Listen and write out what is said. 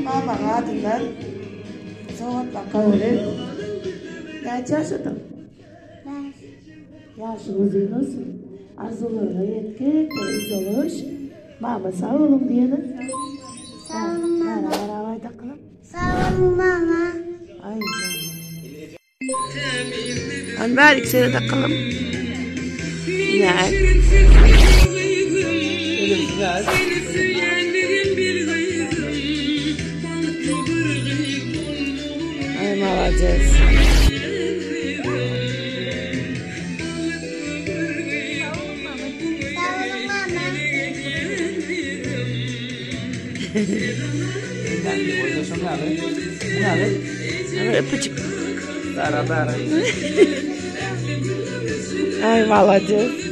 Mamaň adyndan sowgatlar kabul et. Näçe ýaşadyň? Bäş. Ýaşyň uzyn bolsun. Arzuwlaryňa ýetgin, Zoluş. Mama sag boluň diýene. Sag boluň mama. Barabar aýdakylyň. Sag boluň mama. Aý Hany bärik seret akylym. Näet. Ay malades. Öpücük. Beraber. Ay malades.